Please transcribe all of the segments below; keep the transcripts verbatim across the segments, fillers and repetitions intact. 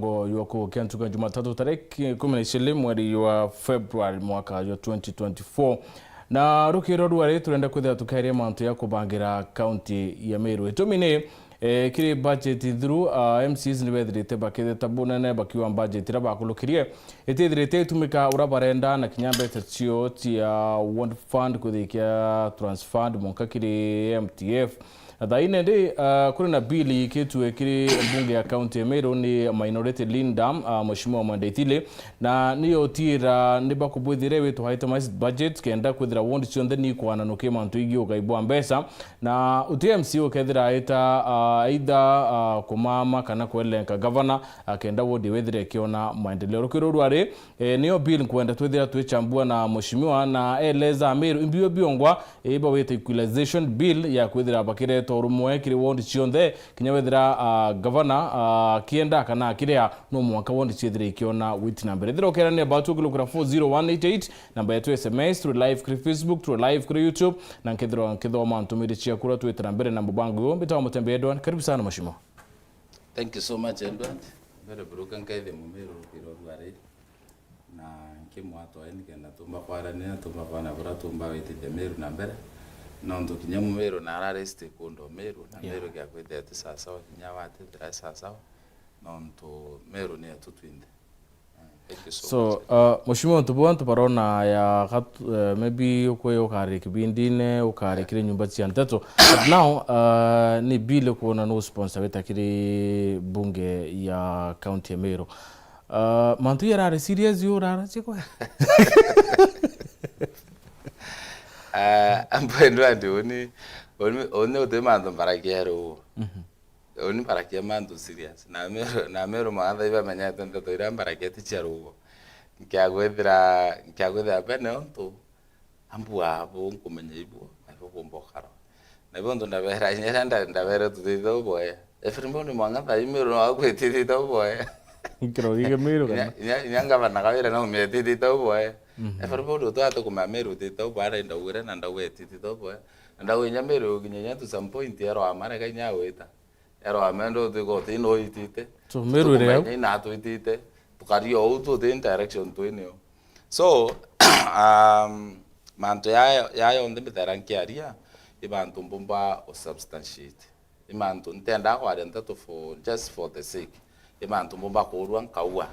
Jwa kugukia ntuku ya Jumatatu, tariki kumi na iciri mweri wa February mwaka jwa twenty twenty-four. Na rukiro rwa ri turenda kwithira tukeria mantu ya kubangira kaunti ya Meru. Itumi ni, eh, kiri budget through, ah, M C As ni bethirite bakitheta bunene bakiuga budget iria bakulukirie itithirite itumika uria barenda, na kinya mbeca cio cia ward fund kwithikia transferred monka kiri M T F. Na thaa ine ndi, ah, kuri na bill ikitue kiri mbunge ya kaunti ya Meru ni Minority Leader, ah, Mheshimiwa Mwenda Ithili, na niyo utiira ni bakubwithire witwa itemized budget kenda kwithira ward cionthe ni ikwananua ki mantu igii ugai bwa mbeca, na uti M C A ukethira aita, ah, either, ah, kumama kana kwelenka gavana, ah, kenda ward withire ikiona maendeleo. Rukiro rwari, eh, niyo bill nkwenda twithira twichambua na Mheshimiwa na eleza Amiru imbio biongwa, eh, bawita equalization bill ya kwithira bakireta urumwe kiri ward cionthe, kinya wethira, ah, gavana, ah, akienda kana akiria, no mwanka ward ciethire ikiona witi na mbere. Ethira ukerania batu ukilukira four zero one eight eight, namba yetu S M S, turi live kuri Facebook, turi live kuri YouTube, na nkethirwa nkithoma ntumiri ciaku uria twitira mbere na mubango uyu. Mbitawa Mutembe Edward, karibu sana mheshimiwa. Thank you so much, Edward. Mbere buruka nkaithie Mumiru rukiro rwari, na nkimwatwa nikenda tumba kwaranira, tumba kwana buria tumba witithia Miru na mbere. Nontu kinya Mumiru na arari stakeholder o Miru, na Yeah. Miru giakwithia ti sawasawa, kinya watithira i sawasawa. Nontu Miru ni yetu twinthe. Thank you so So, much. Uh, mheshimiwa, antu bau antu barona ya gatu-, uh, maybe ukwe ukari kibindine, ukari kiri nyumba cia nteto. But now, uh, ni bill kuona no sponsor wita kiri bunge ya county ya Meru. Uh, mantu yarari serious yo rara chiko. Ah, ambo ndo andi uni, uni, uni uti mantu mbaragia ru. Mhm. Uni mbarakia mantu serious. Na Meru, na Meru magatha ibamenyete ndeto iria mbarakia ti cia rugo. Nkiagwithira, nkiagwithira bene untu, ambu abo nkumenya ibuo, na ibo bumba ukaro. Na ibo untu ndabera, inya iria nda-, ndabera tutithita uboya. Everybody mwangatha i Meru no agwitithita uboya. Nkiro gige Meru kana? Inya, inya, inya ngavana Kawira no metithita uboya. Mhm. Everybody utwate kumenya Meru utithita uboya, ara ndaugire na ndauga etithita uboya. Na ndauga inya Meru uginya inya to some point ero amarega inya wita. Ero amendo utiko uti no itite. So, Meru ire au? Tukumenya ina twitite. Tukaria ou tu uti direction twinio. So, um, mantu ya, ya yonthe mbithera nkiaria, i bantu mbumba usubstantiate. I mantu ntenda kwaria nteto for, just for the sake. I mantu mbumba kuurua nkaua.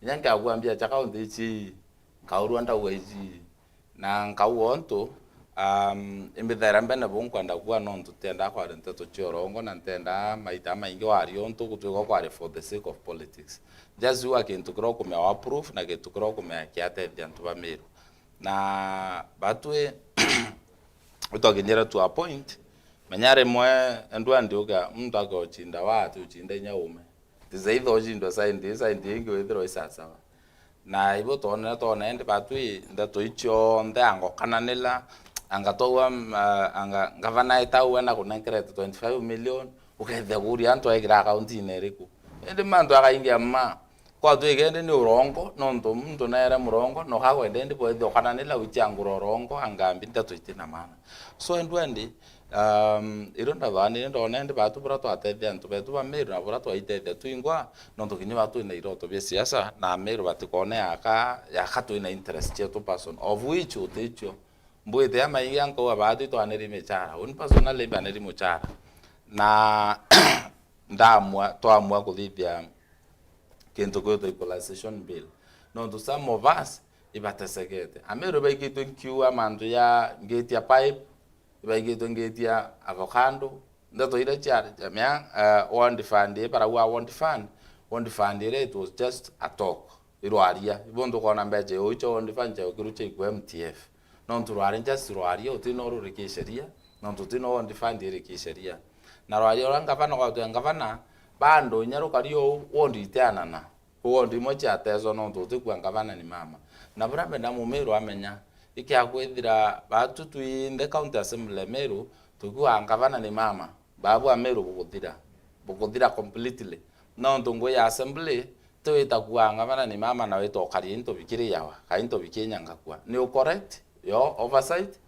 Inya nkiagua mbia cha county ici, nkaurua ndauga ici. Na nkauga untu, um, imbithera mbene buu nkwenda kuuga nontu ntiendaa kwaria nteto cia urongo na ntiendaa maita maingi waria untu gutwika kwaria for the sake of politics. Just uga kintu kiria ukumea wa proof na kintu kiria ukumea kiatethia antu ba Meru. Na batwi, itwakinyire to a point, menya rimwe endwa ndiuga muntu akochinda wa ati uchinda inya ume. Tizaitha ucindwa side ii, side ingi withirwa i sawasawa. Na ibo twonere, twona indi batwi ndeto icio nthe angokananila, anga twaua, mm, ah, anga ngavana aita au ena kunenkerete twenty-five million, ukethia kuria antu aigira akaunti-ini iriku? Indi mantu akaingia mma. Kwatwika indi ni urongo, nontu muntu naere murongo, na ukagwenda indi bwethia ukananila wichangura urongo, angambi ndeto itina maana. So, endwa ndi, Um, irio ndathanire ndona indi batu buria twatethia antu betu ba Meru na buria twaitethia twingwa, nontu kinya batu twina iroto bia siasa, na Meru batikone yaka, yaka twina interest cietu person, of which uticio. Mbwite ya maingi ankauga batu itwaniri michara. Uni personally mbaniri muchara. Na ndamua, twamua kuthithia kintu kwitwa equalization bill. Nontu some of us ibatesegete. Ameru baigitwe nkiua mantu ya ngiti ya pipe, ibaigitwe ngiti ya avocado. Ndeto iria cia, cia mea, eh, ward fund, ibaragua ward fund, ward fund iria it was just a talk. Irwaria. Ibo ntukona mbecha iu icio ward fund ciaukirwe ciaikua M T F. Nontu rwari just rwaria, utina ururi kisheria, nontu utina ward fund iri kisheria. Na rwaria uria ngavana gwatwia ngavana, bado inya rukari uu, ward itianana. Ward imwe ciateswa nontu utikua ngavana ni mama. Na buria mbenda Mumiru amenya, ikia kwithira batu twinthe County Assembly Meru, tukiuga ngavana ni mama, babu a Meru bukuthira. Bukuthira completely. Nontu ngui ya assembly, ti wita kuuga ngavana ni mama na wita ukaria into bikiriawa, ka into bikinyangakua. Ni u correct your oversight,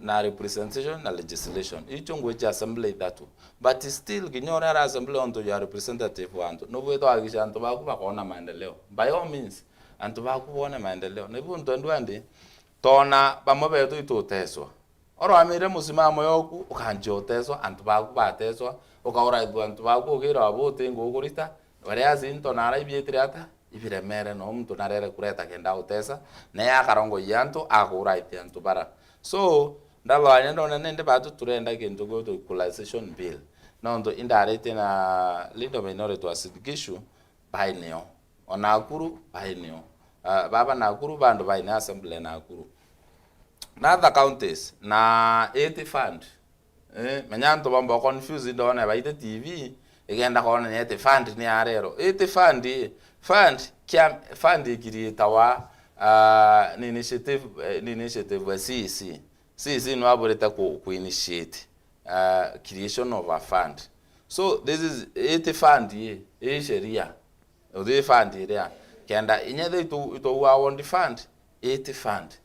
na representation na legislation. Icio ngwiji assembly ithatu. But still, kinya uria ari assembly ontu you are representative wa antu, nubwitwa hakikisha antu baku bakona maendeleo. By all means, antu baku bone maendeleo. Na ibu ntu endu endi, tona bamwe betu ituteswa. Oro amire musimamo yoku, ukanjia uteswa, antu baku bateswa, ukauraithua antu baku ukira wabu uti ngukurita, whereas into nara ibietire ata? Ibiremere, no muntu narere kureta kenda utesa, na ye akarongoia antu, akuraithia antu bara. So, ndathwanya ndona nende batu turenda kintu gwitwa equalization bill. Nontu indaritie na leader minority wa Uasin Gishu, baineo. O Nakuru, baineo. Ah, baba Nakuru, bandu baineo assembly Nakuru. Na other counties, na eighty fund. Eh, menya antu bomba confuse ndone baite T V, igenda kona ni eti fund ni arero. Iti fund, fund, kia, fund ikirietawa, ah, ni initiative, eh, ni initiative ya C E C. C E C no aburite ku, ku initiate, ah, creation of a fund. So, this is, iti fund i, i sheria. Uthi fund iria. Kenda inya the itu, itu wa ward fund, eighty fund.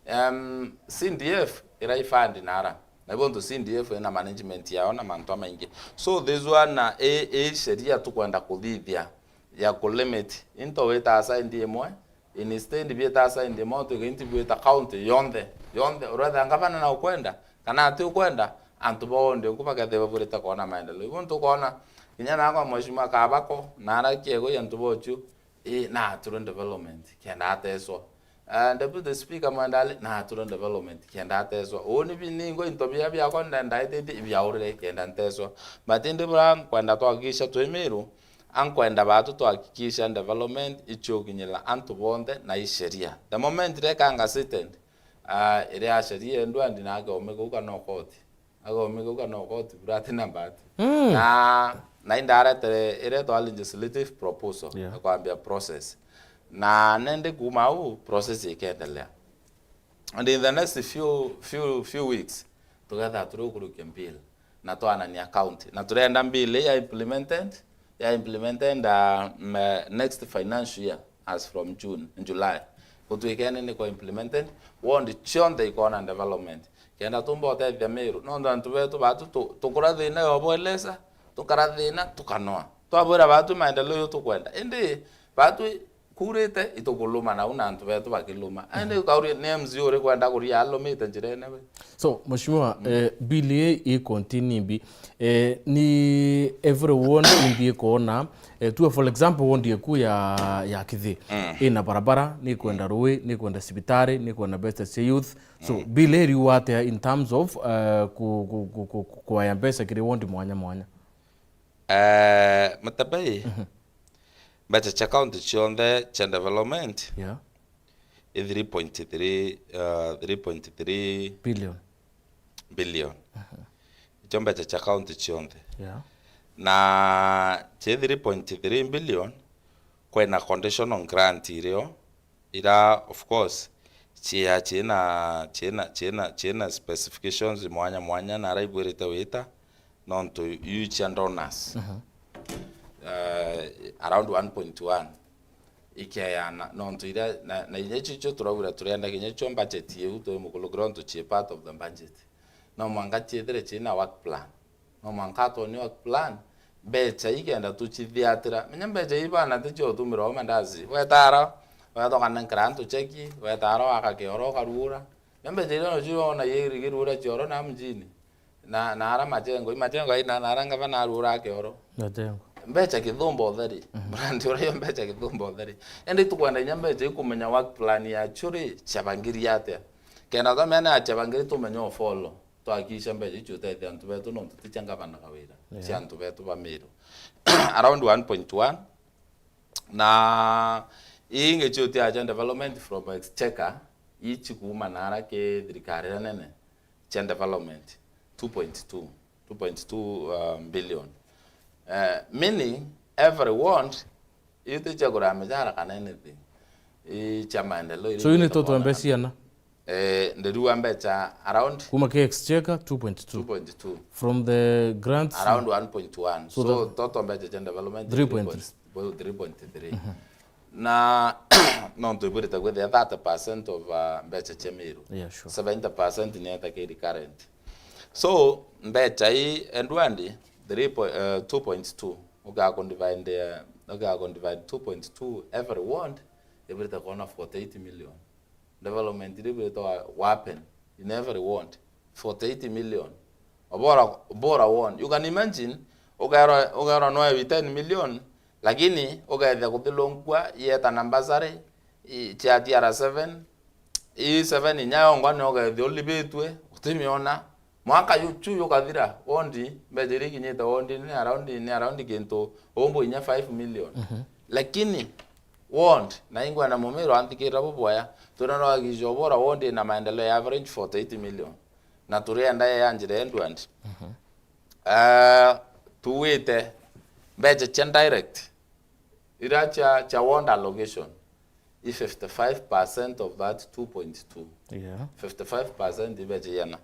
Um, C D F ira i fund nara. Na ibo ntu C D F ina management yao na mantu amaingi. So this one na i, i sheria tukwenda kuthithia ya ku limit into wita side imwe, instead bieta side imwe, twike inti bwita county yonthe, yonthe. Uretha ngavana na ukwenda, kana ati ukwenda, antu bonthe nku bakethirwa baburite kwona maendeleo. Ibu ntukona, kinya nakwa mheshimiwa Kabako, nara kiego ya antu bochu, i, natural development, kenda ateswa. Ah, Deputy Speaker Mwendali, natural development, kenda ateswa. Uni bi ningo into bia biakwa ndenda ititi, ibiaurire, kenda nteswa. But indi bura nkwenda twakikisha twi Miru, ankwenda batu twakikisha development ichiukinyira antu bonthe na i sheria. The moment rekanga sitend, ah, iria sheria endu andi nake umika uka no koti. Agomiga uga no koti bura ati na mbati. Mm. Na, na indaretere iretwa legislative proposal, yeah, ya kwambia process. Na nende kuma au process ikendelea. And in the next few, few, few weeks, tugetha turi ukurukia bill na twanania county. Na turenda bill ya implemented, ya implemented, uh, m-, next financial year. As from June, July, gutwikene ni kwa implemented, ward cionthe ikona development. Kenda tumba utethia Miru, nontu antu betu batu tu-, tukura thina yobwelesa, tukara thina, tukanoa. Twabwira batu maendeleo yo tukwenda. Indi batu kurite, itukuluma nau na antu betu bakiluma. Indi ukauria ni M C A uri kwenda kuria alumite njirene we? So, Mheshimiwa, mm, eh, bill ii i continue mbi. Eh, ni every ward imbi ikoona, eh, tuwe for example, ward yeku ya, ya Kithi. Mm. Ina barabara, ni kwenda, mm, rui, ni kwenda cibitari, ni kwenda mbeca cia youth. So, mm, bill ii iriuga atia in terms of, eh, ku, ku, ku, ku, ku, kuaya mbeca kiri ward mwanya mwanya? Eh, Mutabai, mhm, mbeca cia county cionthe cia development, yeah, i three point three, uh, three point three billion. Billion. Aha. Icio mbeca cia county cionthe. Yeah. Na ci three point three billion, kwina conditional grant irio, ira, of course, cia, cina, cina, cina, cina specifications mwanya mwanya, na ara ibwirite wita, nontu iu cia donors. Aha. Uh, around one point one. Ikeana, nontu iria, na, na inya icio, icio turauga turenda kinya cio budget iu twi mukulu ground tucie part of the budget. No mwanka ciethire cina work plan. No mwanka atwonie work plan, mbeca ikenda tucithiatira. Menya mbeca ii bana ticio utumira o mandazi. Wetara, wetha ukanenkera antu cheki, wetara waka kioro ukaruura. Menya mbeca iria nocio wona yiri kiruura kioro na mjini. Na, na ara majengo, i majengo aina, na ara ngavana aruura kioro. Majengo. Mbeca kithumba utheri. Mhm. Brand uria yo mbeca kithumba utheri. Ende tukwenda inya mbeca ikumenya work plan ya churi chabangiri atia. Kenda twamenya ya chabangiri tumenya u follow. Twakikisha mbeca icio utethia antu betu nontu ti cia ngavana Kawira. Yeah. Cia antu betu ba Miru. Around one point one. Na ingi cio tia cia development from exchequer, ichi kuuma nara ki thirikari iria nene. Cia development, two point two, two point two, uh, billion. Eh, meaning, every ward, iu ti cia kuria micara kana anything. I cia maendeleo iria. So, iu ni itwetwa mbeca ciana? Eh, ndiriwa mbeca around. Kuma ki exchequer, two point two. Two point two. From the grants? Around one point one. So, so that total mbeca cia development, three point three. Three point three. Mhm. Na Nontu ibwirite kwithia thirty percent of, uh, mbeca cia Meru. Yeah, sure. Seventy percent ni eta ki recurrent. So, mbeca ii, Edward, three point, uh, two point two, ugaku divide, uh, ugaku divide two point two every ward, ibwirite kwona forty-eight million. Development iria ibwirite wa, wapen in every ward, forty-eight million. Obora, obora ward. You can imagine, ugaerwa, ugaerwa noe wi ten million, lakini ugeethia kuthilungua, ieta na bursary, i, cia T R seven, ii seven inya yongwa ni ugeethia ulibitue, utimiona. Mwaka ju, ju jukathira, wondi, mbeca iria ikinyite wondi ni around, ni around kintu umbu inya five million. Mhm. Lakini, ward, na ingwenda Mumiru anthikirira bubwaya, twina no hakikisha ubora ward ina maendeleo ya average forty-eight million. Na turienda ya njira Edward. Mhm. Eh, tuwite mbeca cia direct, iria cia, cia ward allocation, i fifty-five percent of that two point two. Yeah. Fifty-five percent i mbeca iana.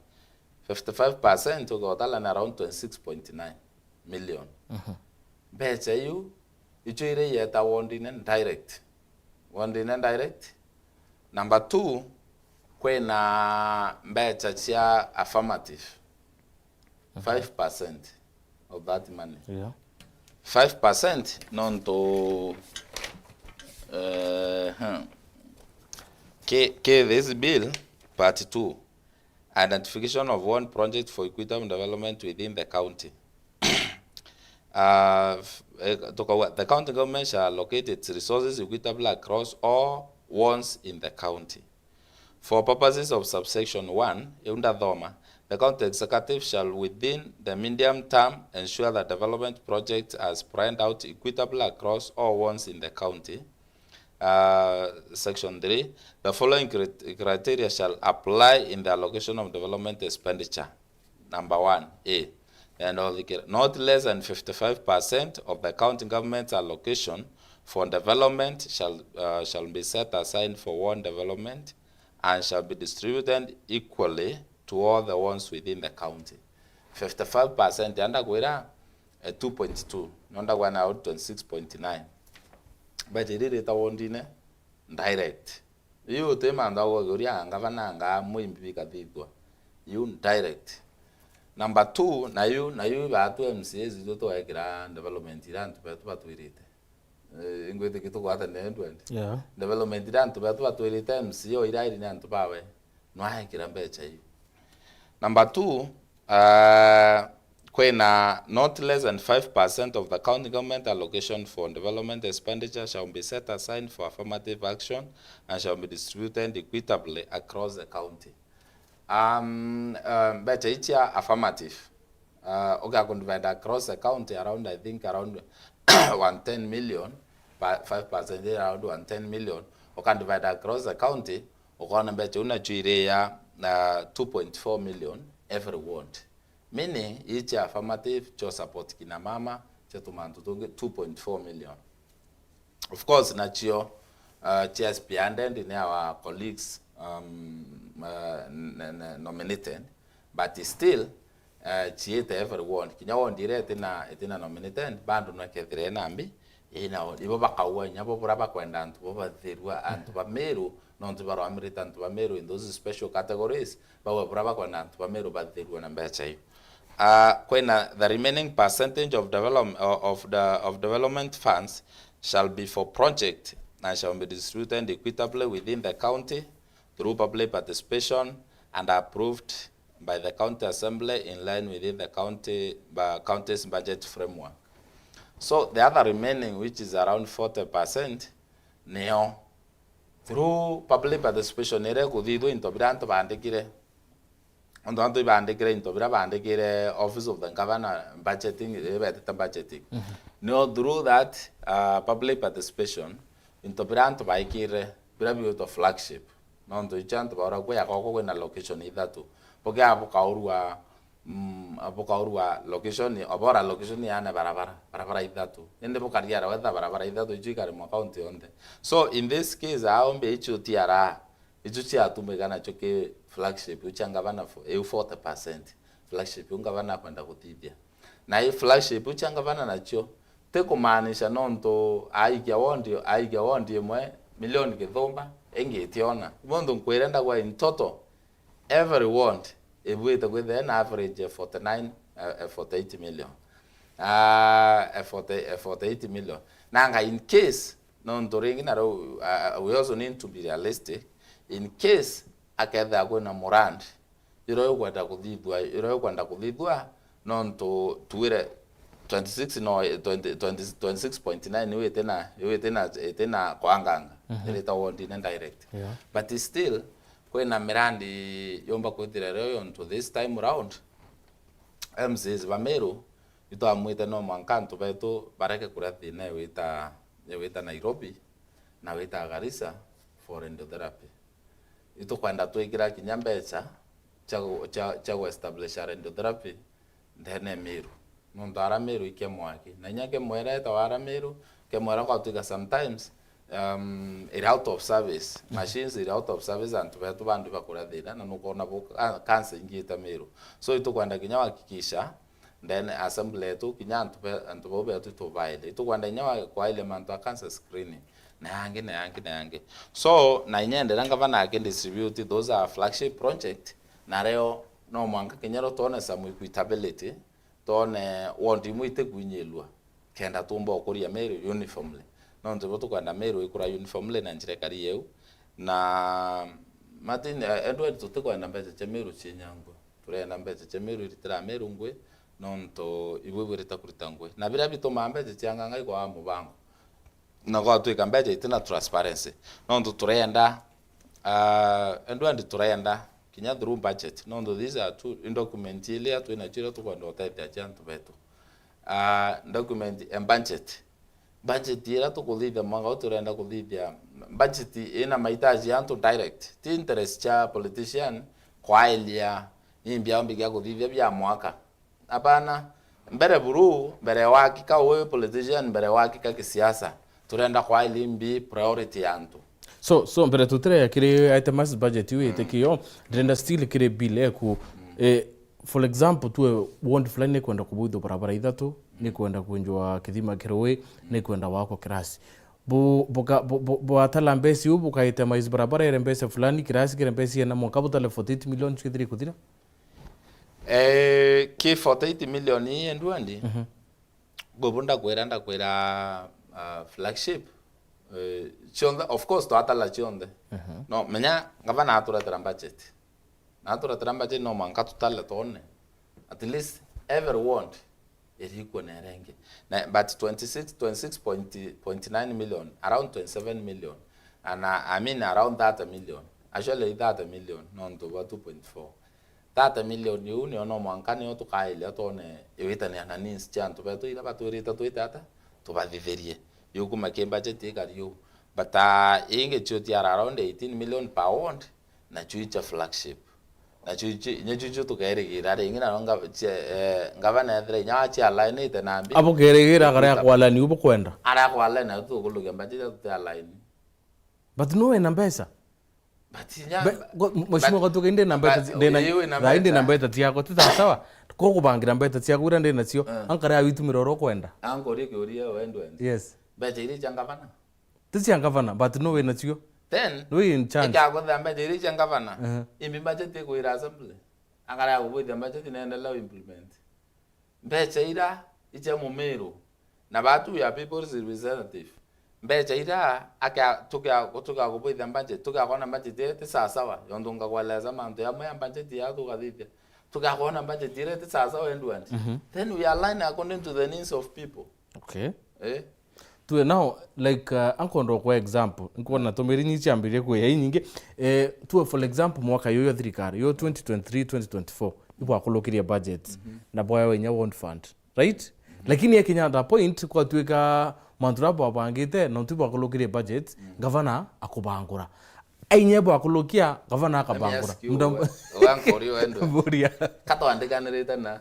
Fifty-five percent ugotala ni around twenty-six point nine million. Mhm. Mbeca iu, icio iria ieta ward-ine direct. Ward-ine direct. Number two, kwina mbeca cia affirmative. Mhm. Five percent of that money. Yeah. Five percent nontu, eh, hmm. Ki, ki this bill, part two, identification of one project for equitable development within the county. Uh, f-, eh, tukauga, the county government shall allocate its resources equitably across all wards in the county. For purposes of subsection one, iu ndathoma, the county executive shall within the medium term ensure that development projects are spread out equitably across all wards in the county. Uh, section three, the following crit-, criteria shall apply in the allocation of development expenditure. Number one, A. And all the, not less than fifty-five percent of the county government's allocation for development shall, uh, shall be set aside for one development and shall be distributed equally to all the ones within the county. Fifty-five percent, anda kwira, eh, two point two, nonda kwina out twenty-six point nine. Mbeca iria irita wondine direct. Iu uti mantu a kuuria ngavana anga mwimbi bikathithua. Iu direct. Number two, na iu, na iu ibaatu M C As itu twekira development iria antu betu batwirite. Eh, ingwitikia tugwatane Edward. Yeah. Development iria antu betu batwirite M C O iria iri ni antu bawe. Nwaekira mbeca iu. Number two, uh, kwina not less than five percent of the county government allocation for development expenditure shall be set aside for affirmative action and shall be distributed equitably across the county. Um, uh, mbeca iu cia affirmative, uh, uga kundivide across the county around, I think, around one ten million, pa-, five percent around one ten million, ukandivide across the county, ukona mbeca iu nacio iri ya, uh, two point four million every ward. Meaning, ii cia affirmative, cio support kina mama, cia tumantu tungi, two point four million. Of course, nacio, uh, cia S P hundred ni our colleagues, um, uh, n-, n-, nominated, but still, uh, ciite every ward. Kinya ward iria itina, itina nominated, bado no ikethira ina mbi, ina ward. Ibo bakaua inya bo buria bakwenda antu bo bathirua, antu ba Meru, nontu barwamirite antu ba Meru in those special categories, baua buria bakwenda antu ba Meru bathirua na mbeca iu. Uh, kwina the remaining percentage of develop-, o-, of the, of development funds shall be for project and shall be distributed equitably within the county through public participation and approved by the county assembly in line within the county, bu-, county's budget framework. So the other remaining, which is around forty percent, nio through public participation iria ikuthithua into biria antu bandikire. Antu, antu ibandikire into biria bandikire Office of the Governor budgeting, iria betete budgeting. Mhm. No through that, uh, public participation, into biria antu baikire, biria bigwitwa flagship. Nontu icio antu baura kwi akoko kwina location ithatu. Bukia bukaurua, mm, bukaurua location, obora location yaane barabara, barabara ithatu. Indi bukariara wetha barabara ithatu icio ikaremwa county yonthe. So in this case, aombe icio tiara, icio ciatumika nacio ki flagship, iu cia ngavana fo-, iu forty percent. Flagship iu ngavana akwenda gutithia. Na i flagship iu cia ngavana nacio, ti kumaanisha nontu aikia wondi, aikia wondi imwe, million Githumba, ingi itiona. Mundu nkwire ndagwa in total, every ward ibuite kwithira na average ya forty-nine, eh, eh, forty-eight million. Ah, eh, forty, eh, forty-eight million. Nanga in case, nontu ringi na riu, ah, ah, we also need to be realistic, in case akethira kwina murandi, iria ukwenda kuthithua, iria ukwenda kuthithua, nontu twire twenty-six no, twenty, twenty, twenty-six point nine iu itina, iu itina, itina kwanganga, mhm, irita wondine direct. Yeah. But still, kwina mirandi yumba kwithira rio yontu this time round, M C As ba Meru, itwamwite no mwanka antu betu bareke kuria thina iwita, iwita Nairobi, na wita Garissa for radiotherapy. Itukwenda twikira kinya mbeca cia gu-, cia, cia gu-establish radiotherapy ndene Meru. Nontu ara Meru i kemwaki. Na inya kemwera etawa ara Meru, kemwera gwatuika sometimes, um, iri out of service. Mhm. Machines iri out of service, antu betu bandu bakuria thina, na nukona bo, ah, cancer ingi ita Meru. So itukwenda kinya wahakikisha then assembly yetu, kinya antu be-, antu bau betu itubaile. Itukwenda inya wa-, kwailia mantu a cancer screening, na yangi, na yangi, na yangi. So, na inya endera ngavana aki distribute, those are flagship project, na rio no mwanka kinya rio twone some equitability, twone ward imwe itikwinyilua, kenda tumba ukuria Meru uniformly. Nontu bo tukwenda Meru ikura uniformly na njira ikari yeu. Na Martin, eh, Edward, tutikwenda mbeca cia Meru cinyangwe. Turenda mbeca cia Meru iritira Meru ngui, nontu ibu ibwirite kurita ngui. Na biria bitumaa mbeca cianganga ikwaa mubango. Na gwatwika mbeca itina transparency. Nontu turenda, ah, Edward, turenda kinya through budget. Nontu these are two, i document iria twinacio iria tukwenda utethia cia antu betu. Ah, document and budget. Budget iria tukuthithia mwaka uu turenda kuthithia, budget ina mahitaji ya antu direct. Ti interest cia politician kwailia imbi aumbi gia kuthithia bia mwaka. Apana, mbere buru, mbere wakika wi politician, mbere wakika kisiasa, turenda kwailia imbi priority ya antu. So, so mbere tutirega kiri itemized budget iu itikio, ndirenda still kiri bill eku, eh, for example, tuwe ward fulani nikwenda kubuithwa barabara ithatu, nikwenda kwenjwa kithima kirui, nikwenda wakwa kirasi. Bu-, buka-, bu-, bu-, bwatala mbeca iu, bukaitemize barabara ire mbeca fulani, kirasi kire mbeca iena, mwanka butale forty-eight million ciithire ikuthira? Eh, ki forty-eight million ii, Edward, mhm, bubu ndakwira, ndakwira, ah, flagship, eh, cionthe, of course, twatala cionthe. Mhm. No, menya, ngavana aturetera budget. Na aturetera budget, no mwanka tutale twone. At least every ward irikwo na iria ingi. Na, but twenty-six, twenty-six point, point nine million, around twenty-seven million, and, uh, I mean around thirty million, actually thirty million, nontu bwa two point four. Thirty million iu nio no mwanka nio tukailia twone iwitania na needs cia antu betu iria batwirite twite ata, tubathithirie. Iu kuma ki budget ikari uu. But, uh, ingi cio ti around eighteen million per ward, na cio icia flagship. Na cio icio, inya cio icio tukerigira ringi, na nga-, cia, eh, ngavana ethira inya wa cia align-ite na mbi. Abo kerigira akaria kwalani ubu kwenda. Aria kwalani na tukulugia budget ya tuti align. But no wena mbeca. But inya, Be-, go-, mheshimiwa, but, gatuke ndi na mbeca, but, ndi na, ii, wina thaa ii ndi na mbeca. Mbeca ciakwa, ti sawa sawa? Ko kubangira mbeca ciaku iria ndi nacio, eh, ankare awitumira uria ukwenda. Ankorie kiuria wendwe. Yes. Mbeca iria cia ngavana? Ti cia ngavana, but no wina cio. Then, no in charge. Ikaguthira mbeca iria cia ngavana. Ehe. Imbi budget ikwira assembly. Akare agubwithia budget na endelea implement. Mbeca ira icia Mumiru. Na batu ya people's representative. Mbeca ira akia-, tukia-, tukagubwithia budget, tukakona budget ira ti sawa sawa. Yondu ngakueleza mantu yamwe ya budget ya tukathithia. Tukakona budget ira ti sawa sawa, Edward. Mhm. Then we align according to the needs of people. Okay. Eh? Tue now, like, uh, ankondo kwa example, nkwona tumiri nyingi ciambirie kuya inyingi. Eh, tue for example, mwaka yuyu ya thirikari, yo twenty twenty-three, twenty twenty-four, ibwakulukirie budget, mhm, na bwaewa inya ward fund, right? Mhm. Lakini ekinya at a point, kwatuika mantu ra bwabangite, na ntu bwakulukirie budget, mhm, gavana akubangura. Ainye bwakulukia, gavana akabangura. Let me ask you, Mda- we-, we ankorio wendo. Mburia. Katwandikanirite na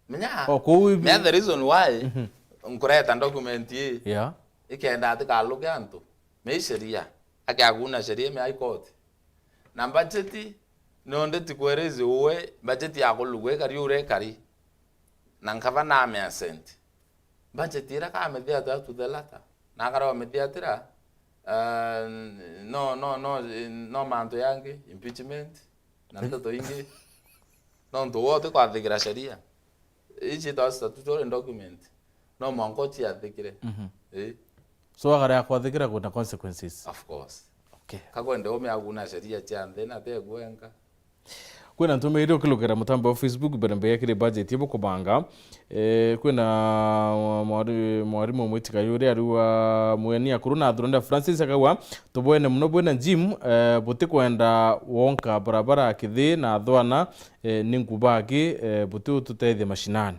Menya, o kuu ibi- menya the reason why, mhm, nkureta document ii, yeah, ikenda atikaluke antu. Mei sheria, akiaguna sheria ime High Court. Na budget, no ndeti kuerezi uwe, budget ya kulugwa ikari uria ikari. Na ngavana ame assent. Budget ira kamethia to the letter. Na akara omethia atira, Ah, no, no, no, no mantu yangi, impeachment, na ndeto ingi. Nontu we utikwathikira sheria. Ici ta statutory document. No mwanka uciathikire. Mhm. Ii. So, agare ya kwathikira kwina consequences? Of course. Okay. Kakwende ume aguna sheria cia nthi na te gwenka. Kwina ntumiiri ukilukira mutambo wa Facebook mbere mbere ya kiri budget ibu kubanga. Eh, kwina mwari-, mwarimu mwitikayu uria ari wa Mweni Akuru na Athurani Francis akauga, "Tubwene muno bwina Jim, eh, butikwenda wonka barabara Kithii na Athwana, eh, ni nkubaki, eh, buti ututethia mashinani."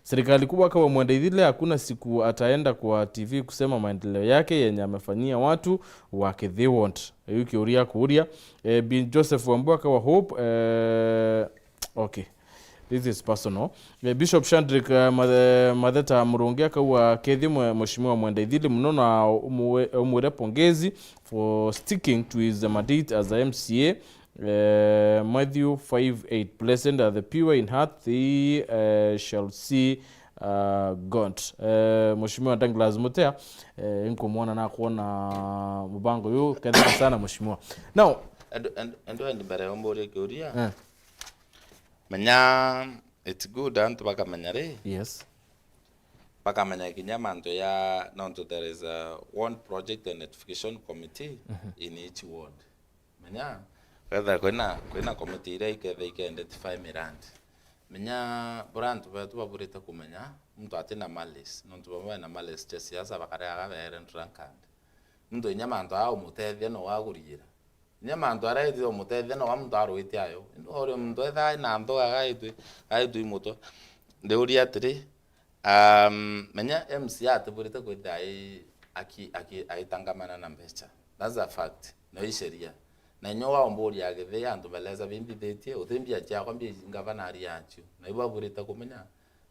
Serikali kubwa akawa Mwenda Ithile, hakuna siku ataenda kwa T V kusema maendeleo yake yenye amefanyia watu wa Kithii Ward. Iu kiuria kuuria. Eh, Bi Joseph Wambua akawa Hope, eh, okay. This is personal. Eh, Bishop Shandrick, eh, Mathe-, Matheta Murungi akawa, "Kethi mwe-, Mheshimiwa Mwenda Ithile muno na umwe-, umwire pongezi for sticking to his mandate as a M C A." Eh, Matthew five eight, "Blessed are the pure in heart, they, eh, shall see, uh, God." Eh, Mheshimiwa Douglas Mutea, eh, nkumwona na kuona mubango uyu, kethira sana Mheshimiwa. Now, andu, andu, andu endi mbere yo mburie kiuria. Eh. Menya, it's good antu bakamenya ri. Yes. Bakamenya kinya mantu ya, nontu there is a one project identification committee, mhm, in each ward. Menya, whether kwina, kwina committee iria iketha ike identify mirandi. Menya, bura antu betu baburite kumenya, muntu atina malice, nontu bamwe bena malice cia siasa bakareaga beere drunkard. Muntu inya mantu aa umutethia no waguriira. Inya mantu aria aitite umutethia no wa muntu arwite ayo. Indi ori muntu ethaa na nthuga gaitwi, gaitwi mutwe. Ndiuria atiri, Um, menya M C A atiburite kwithira ai-, aki-, aki-, aitangamana na mbecha. That's a fact. No i sheria. Na inya waumburia Githii antu beleza bimbithitie, uti mbia ciakwa, mbia ngavana ari acio. Na ibu aburite kumenya,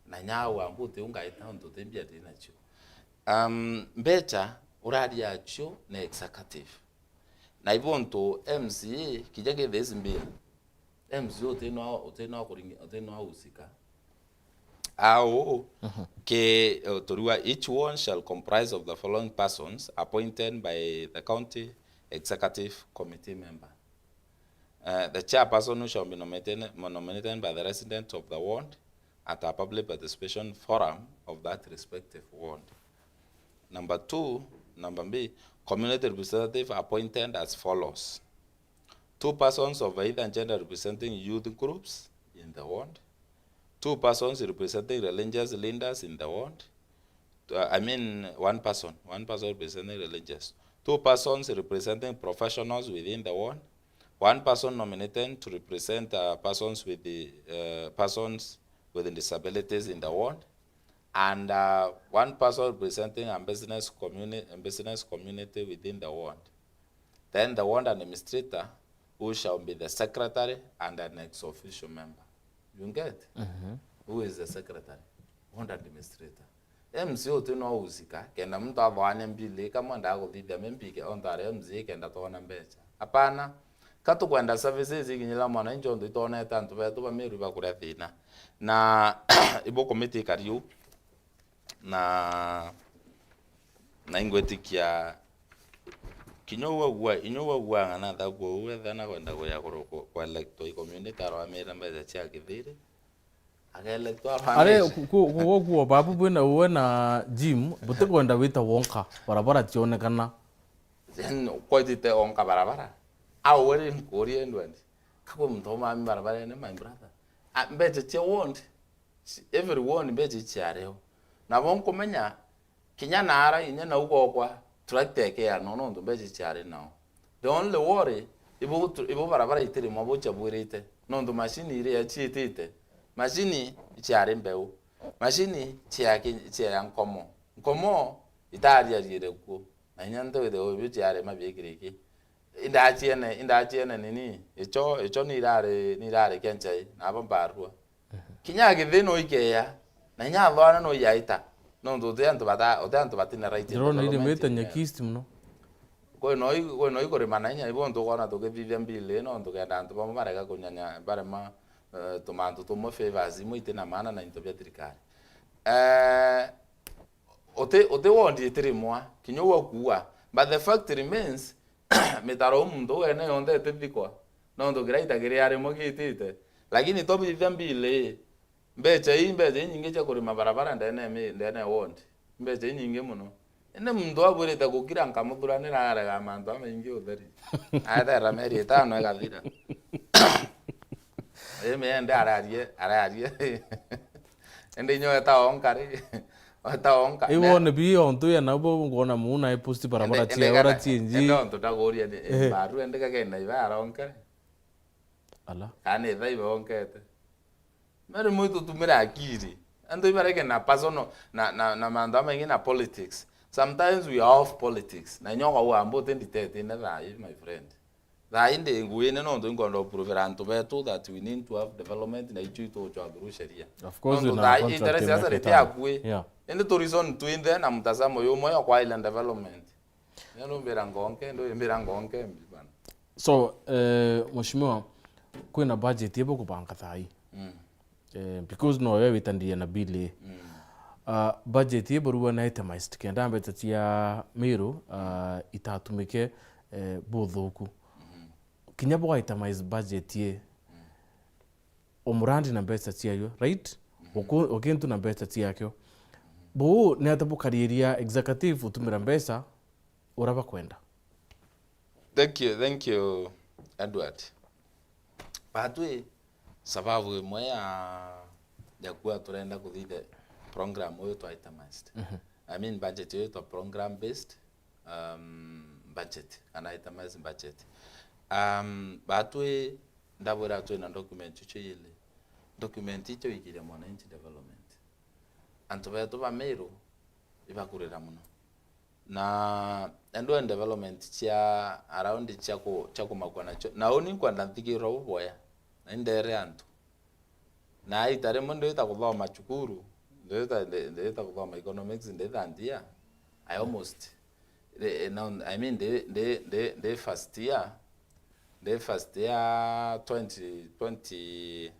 na inya au ambu uti ungaita untu uti mbia ndi nacio. Um, mbecha urari acio ni executive. Na ibu untu M C A, kija kithisi bill, M C A uti no, uti no kuringi-, uti no usika. Au, mhm, ke, eh, turua, each one shall comprise of the following persons appointed by the county executive committee member. Uh, the chairperson who shall be nominated, nominated by the resident of the ward at a public participation forum of that respective ward. Number two, number B, community representative appointed as follows. Two persons of either gender representing youth groups in the ward. Two persons representing religious leaders in the ward. Uh, I mean, one person, one person representing religious. Two persons representing professionals within the ward. One person nominated to represent, uh, persons with the, uh, persons with disabilities in the ward. And, uh, one person representing a business communi-, a business community within the ward. Then the ward administrator, who shall be the secretary and an ex officio member. You get? Mhm. Who is the secretary? Ward administrator. M C A uti no usika, kenda muntu athoane mbili, kamwe ndaga kuthithia membi ke, ontu ari M C A kenda twona mbecha. Hapana. Ka tukwenda services ikinyira mwananchi, ontu itonete antu betu ba Meru bakuria thina. Na ibu committee ikari uu. Na, na ingwitikia kinya uu augua, inya uu augua ng'ana thagu uu etha na kwenda kuya kuru-, ku-, kuelectwa i community, arwamire mbecha cia kithiri, akelectwa arwa. Are mbecha. Ku-, ku-, ku-, kuo babu bwina uwe na Jim, butikwenda wita wonka, barabara cionekana. Then kwetite onka barabara. Au eri nkuria ndwendi. Kakwe muntu umami barabarene, my brother. A, mbecha cia ward. Everyone mbecha iciari o. Nabo nkumenya, kinya naara inya nau gokwa, tractor ikeanwa nontu mbecha iciari nao. The only worry, ibo tu-, ibo barabara itirimwa buchabwirite, nontu machine iria ciitite, machine iciari mbeu, machine cia ki-, cia nkomo. Nkomo itariariire kuo, na inya ntu withirwa ibio ciarema biikiriki. Indachiene, indachiene nini? Icho, icho nirari, nirari kenchai, nabo mbarua. Mhm. Kinya githii no ikeya, na inya athwana no iaita. Nontu uti antu bata-, uti antu batina right. Ndiro ni rimite nyakist muno. Kwi no i-, kwi no ikurima na inya, ibo ntu ukona tukithithia mbili, nontu kenda antu bamwe barega kunyanya, barema, eh, tumantu tumwe, favors imwe itina maana na into bia thirikari. Eh, Uti, uti wondi itirimwa, kinya uu akuua, But the fact remains, mitaro uu muntu uu ene yonthe itithikwa. Nontu kiria itagiri arimwe giitite. Lakini to bithia mbili, mbecha ii, mbecha inyingi cia kurima barabara ndene ya mi-, ndene ya ward. Mbecha inyingi mono. Indi muntu abwirite gukira nkamuthuranira arega mantu amaingi utheri. Aethera mieri itano igathira. Ii miende ararie, ararie. Indi inya weta onka ri, weta onka. Ii wone bi ontu ya nabo ngona muuna e post barabara cia ora cienji. Indi ontu ndaguria ni, ehe, mbaru indi gagenda iba aronkere. Ala. Kana itha iba onkete. Mary mwitu tumira akiri. Antu ibareke na personal, na, na, na mantu amaingi na politics. Sometimes we are off politics. Na inya ukauga mbuti nditete ine thaa ii, my friend. Thaa ii ndi nguine nontu inkwenda kuprovera antu betu that we need to have development na ichu ituchwa through sheria. Of course, nontu na thaa ii interest ya serikali tiakui. Yeah. Indi tu reason twinthe na mtazamo yumwe ya kwa ile development. Ndio mbira ngonke, ndio mbira ngonke mbi bana. So, eh, mheshimiwa, kwina budget ibo kubanga thaa ii? Mm. Eh, because no we witandiria na bill ii. Mm. Ah, budget ii burua na itemized kenda mbeca cia Meru, ah, itatumike, eh, buthuku. Mm. Kinya bwa itemize budget ii, mm, umurandi na mbeca ciayo, right? Mm. Uku-, ukintu na mbeca ciakio. Mm. Buu ni ata bukariria executive utumira mbeca uria bakwenda? Thank you, thank you, Edward. Batwi, sababu imwe ya, ya kuwa turenda kuthithia program uyu twa itemized. Mhm. I mean, budget uyu twa program based, um, budget, kana itemized budget. Um, batwi, ndabwira twina document icio ili. Document icio igire mwananchi development. Antu betu ba Meru ibakurira mono. Na endwa development cia around cia ku-, cia kumakua nacio. Na uni nkwenda nthigirwa buboya. Na indere antu. Na ita rimwe ndita kuthoma cukuru, ndita, ndi-, ndita kuthoma economics, ndita ndia. I almost, eh, eh, no, I mean, ndi, ndi, ndi, ndi first year, ndi first year twenty, twenty,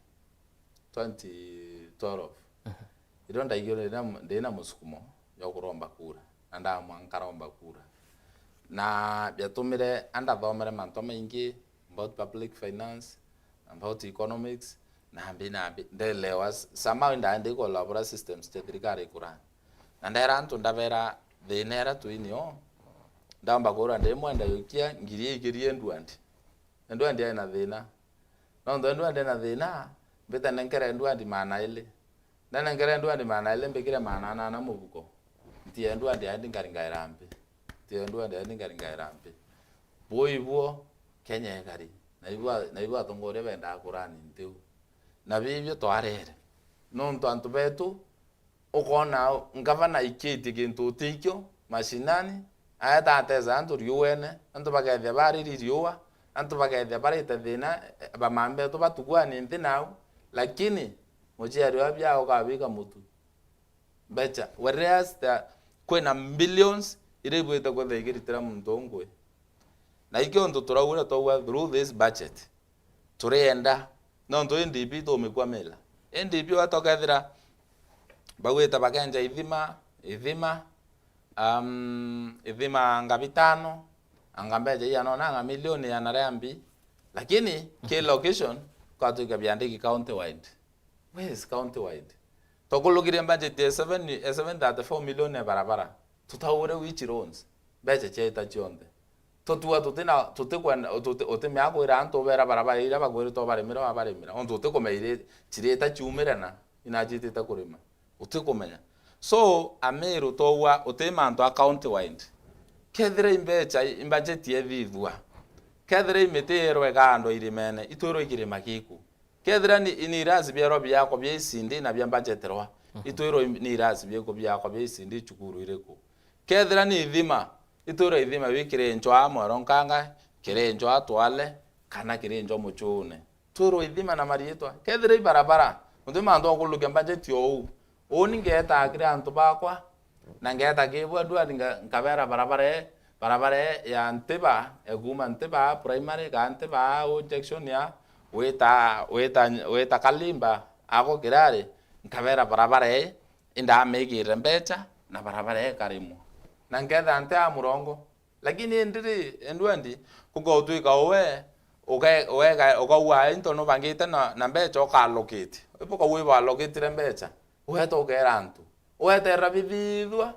twenty twelve. Aha. Irio ndaigirwe ndina, ndina musukumo jwa kuromba kura, na ndaamua nkaromba kura. Na biatumire andathomere mantu maingi about public finance, about economics, na mbi, na mbi, ndelewa s-, somehow indaa ndi kolabora systems cia thirikari ikurani. Na ndera antu, ndabera thina iria twinio, ndaomba kura ndimwe ndayukia ngiri igirie Edward. Edward aina thina. Nontu Edward ena thina, mbite nenkere Edward maana ili. Ndenenkere Edward maana ili, mbikire maana anana mubuko. Ntie Edward aendi ngaringaira mbi. Ntie Edward aendi ngaringaira mbi. Buu ibuo Kenya ikari. Na ibuo, na ibuo atongoria bendaa kurani ntiu. Na bibio twarere. Nontu antu betu, ukoona ngavana aikitie gintu utikio mashinani, aeta atesa antu riuene, antu bakethia bariri riua, antu bakethia barite thina, eh, bamambetu batugua ni nthi nau, lakini muciari wa bia ukabika mutu. Mbecha, whereas the, kwina billions iria ibwite kwithia ikiritira muntu ungui. Na ikio untu turaugire twauga through this budget, turienda, nontu N D P tumikwamila. N D P watu ukethira bagwite bakenja ithima, ithima, um, ithima anga bitano, anga mbecha ianona, anga milioni iana ria mbi. Lakini ki location, kwatuika biandiki county wide. Where is county wide? Tukulukire budget ya seven, ya seven thirty-four million ya barabara. Tutaure which roads? Mbecha ciaita cionthe. Tutua tutina, tutikwenda, tuti-, utimea kwira antu ubera barabara iria bagwiritwe barimira, wabarimira. Ontu utikumenya iri-, cirita ciumire na inajitite kurima. Utikumenya. So, Amiru twaua uti mantu a county wide. Kethira imbecha, imbajeti ethithua. Kethira imiti irwe ikandwa irimene, itwirwe ikirima kiku. Kethira ni, ni irasi bierwa biakwa bia icindi na bia mbajeterwa, mhm, itwirwa im-, ni irasi bieku biakwa bia icindi cukuru iriku? Kethira ni ithima, itwirwa ithima bi kiri njwa mwero nkanga, kiri njwa twale, kana kiri njwa muchune? Twirwa ithima na mariitwa. Kethira i barabara, nontu mantu akulukia mbajeti o uu. Uuni ngeeta kiri antu bakwa, na ngeeta kibwa ndwani nga-, nkabera barabara ee, barabara ee ya Ntiba, ya kuuma Ntiba primary, kaa Ntiba au junction ya wita, wita, wita Kalimba, ako Kirari, nkabera barabara ee, indamigire mbecha, na barabara ee ikarimwa. Na nkeetha nti a murongo. Lakini indi ri, endu endi, kuka utwika uwe, uke-, wega, ukauga into nubangite na, na mbecha uka allocate. Ibuka wiba allocatire mbecha, ueta ukera antu. Ueterera bithithua,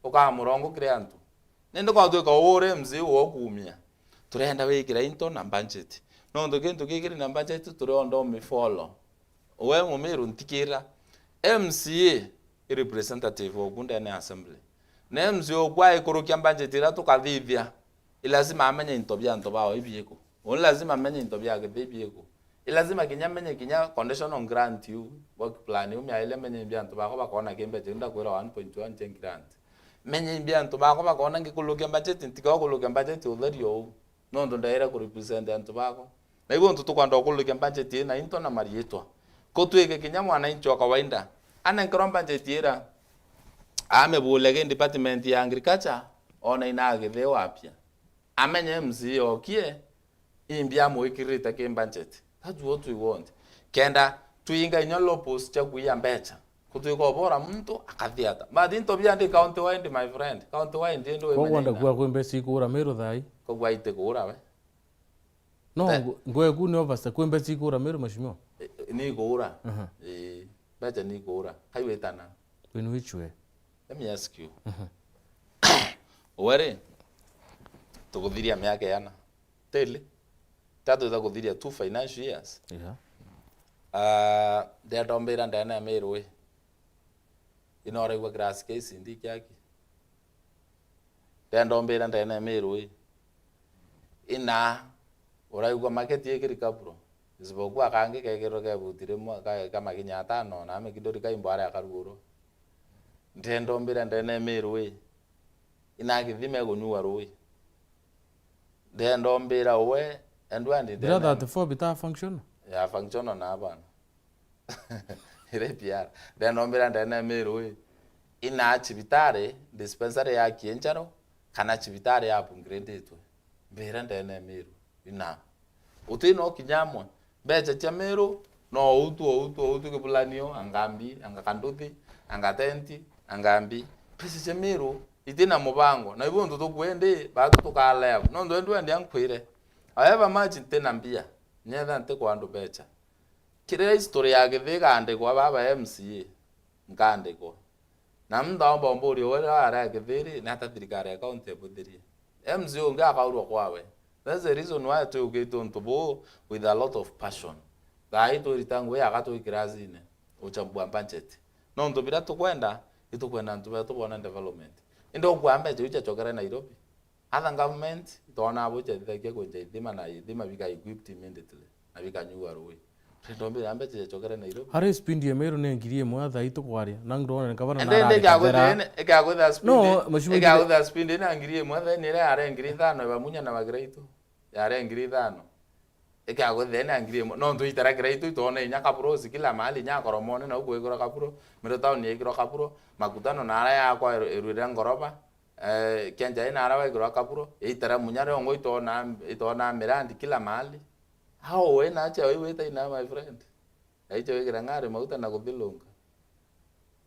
ukaa murongo kiri antu. Nindi kwa utwika uri M C A ukumia. Turenda wikira into na budget. Nontu kintu gikiri na budget turionda umifollow. We Mumiru ntikira, M C A i representative oku ndene ya assembly. Na M C A oku aikurukia budget iria tukathithia, i lazima amenye into bia antu bao ibiku. Uni lazima amenye into bia Githii ibiku. I lazima kinya amenye kinya conditional grant iu, work plan iu, miaile amenye imbia antu bakwa bakona ki mbecha iu ndakwira one point one cia grant. Menye imbia antu bakwa bakona ngikurukia budget, ntiga kurukia budget utheri ou. Nontu ndaire ku represent antu bakwa. Na iu untu tukwenda kurukia budget ii na into na mariitwa. Kutwike kinya mwananchi wa kawaida anenkerwa budget ira, amibule ki department ya agriculture, ona ina Githii wapia. Amenye M C A okie, imbi amwikirite ki budget. That's what we want. Kenda twinga inya loopholes cia kuia mbecha. Kutwika ubora muntu akathiata. But into bia ndi county wide, my friend. County wide ndi Koguo ndwimenya ina. Ndakua kwi mbeca ikura Meru thaa ii? Koguo aite kura we. No, Te- ngwe-, ngwe ku ni overstep. Kwi mbeca ikura Meru, mheshimiwa? Eh, eh, ni ikura. Aha. Eh, mbeca ni ikura. Kai witana. In which way? Let me ask you. Mhm. Uwe ri, tukuthiria miaka iana? Tili. Tatwita kuthiria two financial years. Yeah. Ah, ndenda umbira ndene ya Meru ii. Ina uraigua class K C D kiaki? Ndenda umbira ndene ya Meru ii. Ina uraigua market ikiri kaburo? Isipokuwa kangi kekirwe kebuti rimwe ka, ka makinya atano na mikidori kaimbo aria karuguru. Ndenda umbira ndene ya Meru ii. Ina githima igunyua rui. Ndenda umbira uwe, endu andi Bira ndene thirty-four bita functional? Ya functional na bana. Ire P R. Ndenda umbira ndene Meru ii. Ina cibitari, dispensary ya Kiencharo, kana cibitari ya upgradetwe. Mbira ndene Meru. Ina. Uti no kinya amwe. Mbecha cia Meru, no utu, utu, utu kibulanio, anga mbi, anga kanduthi, anga tenti, anga mbi. Mbecha cia Meru, iti na mubango. Na ibu untu tukwendi, batu tukalea. Nontu endu endi ankwire. However much nti na mbia, nyetha nti kwa andu mbecha. Kiria history ya Githii ikaandikwa baba M C A, nkaandikwa. Na muntu aomba umburia uria aria Githii ri, ni ata thirikari ya county ibuthirie? M C A ungi akaurwa kwawe. That's the reason why twikite untu buu with a lot of passion. Thaa ii twirita ngui aga twi kirasine, uchambua budget. Nontu biria tukwenda, itukwenda antu betu boone development. Indi ukua mbecha iu ciacokere Nairobi. Other government, itwona abo ciatithagia kwenja ithima na ithima bika equipped immediately, na bikanyua rui. Ndenda umbira mbecha ciacokere Nairobi. Hari speed ya Meru ni ngiri imwe thaa ii tukwaria, na ndona ni gavana. Ende, ende narari ikagwithia kathera. Ene, ikagwithia speed. No, mheshimiwa, ikagwithia speed ina ngiri imwe, then ira yare ngiri ithano, ibamunya na bagiraitu. Yare ngiri ithano. Ikagwithia ina ngiri imwe. No ntu itara kiraitu, itwona inya kaburo, usi kila mahali, inya Koromone, na ukwigirwa kaburo, Meru town yigirwa kaburo, makutano na ara yakwa eru-, erwire ngoroba. Eh, Kiencharo ina ara wegirwa kaburo, itara munya riongo itona, itona mirandi kila mahali. How we na acha we wita ina, my friend? Aicha wigire ng'ari mauta na kuthilunga.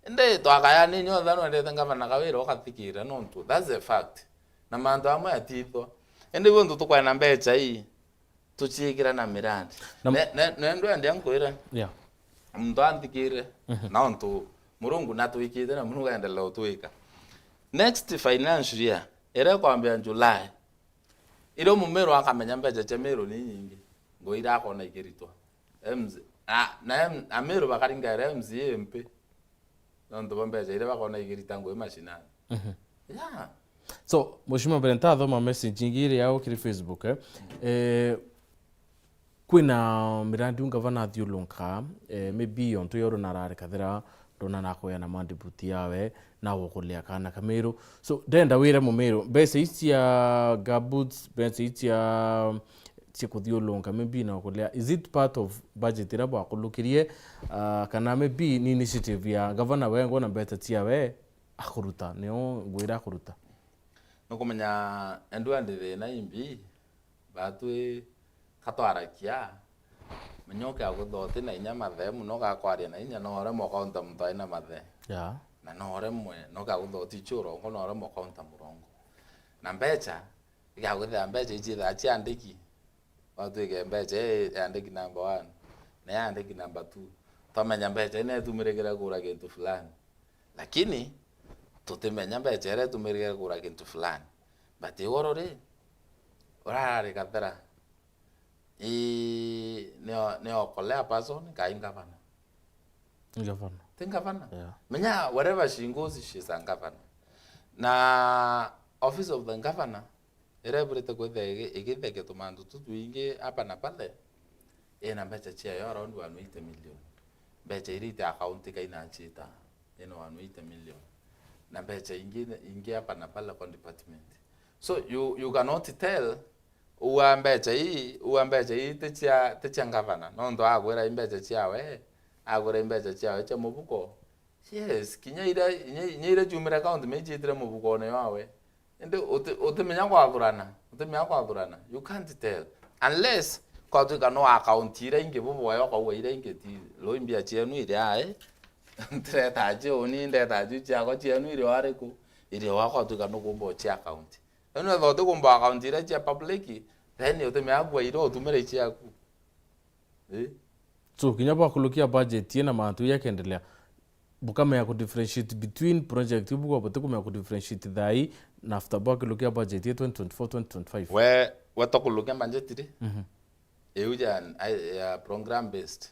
Indi twakaya ni nyonthe nwendete ngavana Kawira ukathikira nontu. That's a fact. Na mantu amwe atithwa. Indi buntu tukwena mbecha ii. Tuciikira na mirandi. Na ne, ne, ne ndwenda nkwire. Yeah. Muntu anthikire. Mhm. Na untu Murungu natwikite na Murungu aendelea utwika. Next financial year, ira ikwambia July, irio Mumiru akamenya mbecha cia Miru ni nyingi, ngui iria akona ikiritwa. M C A, na, na M-, Amiru bakaringaira M C A mpi. Nontu bwa mbecha iria bakona igirita ngui mashinani. Mhm. Yeah. So, Mheshimiwa, mbere ntathoma message ingi iri yao kiri Facebook, eh. Eh, kwina mirandi u ngavana athiulunka, eh, maybe ontu yoro narari kathira ndona nakwea na mandibuti yawe, na gukulia kana Kamiru. So, ndenda wire Mumiru, mbeca ici cia gumboots, mbeca ici cia cia kuthiulunka, maybe na kuria, is it part of budget iria bwakulukirie, ah, kana maybe ni initiative ya gavana wengwa na mbeca ciawe akuruta, nio ngwira akuruta? Nukumenya endu andi thina imbi, batwi katwarakia, menya ukagutha uti na inya mathe muno, gakwaria na inya, no uremwe ukaunta muntu aina mathe. Yeah. Na no uremwe, no ukagutha uti churongo, no uremwe ukaunta murongo. Na mbecha, Igakwithira mbeca iji ithaa ciandiki. Watwike mbeca ii yandiki number one, na yandiki number two. Twamenya mbeca ii netumirikire kugura kintu fulani. Lakini, tutimenya mbeca iria itumirikire kugura kintu fulani. But iguru ri, urari Gathera, ii, nio, nio Okolea person, kai ngavana. Ngavana. Ti ngavana? Yeah. Menya, wherever she goes, she's a governor. Na office of the governor, iria iburite kwithira igi-, igitheke tumantu tu twingi hapa na pale, ina mbeca ciayo around one eighty million. Mbeca iria ita account kaina ciita, ina one eighty million. Na mbeca ingi, ingi hapa na pale kwa department. So you, you cannot tell, ua mbeca ii, ua mbeca ii ti cia, ti cia ngavana, nontu agwira i mbeca ciawe, agwira i mbeca ciawe cia mubuko. Yes, kinya iria, inya, inya iria ciumire account me iciitire mubukone wawe. Indi uti-, utimenya kwathurana, utimenya kwathurana. You can't tell. Unless kwatwika no account iria ingi buboya ukauga iria ingi ti, ruu mbia cienu iri ai. Ntireta cio uni, ndeta cio ciakwa cienu iri wariku? Iri wakwa twika nukumba uci account. Riu nwetha utikumba account iria cia public, then utimenya kuaira utumire ciaku. Eh? So, kinya bwakurukia budget ii na mantu jakendelea, bukamenya ku differentiate between project iu bugwa butikumenya ku differentiate thaa ii na after bwakurukia budget ii twenty twenty-four, twenty twenty-five? We, we tukurukia budget ri? Mhm. Iu ja, ya program based.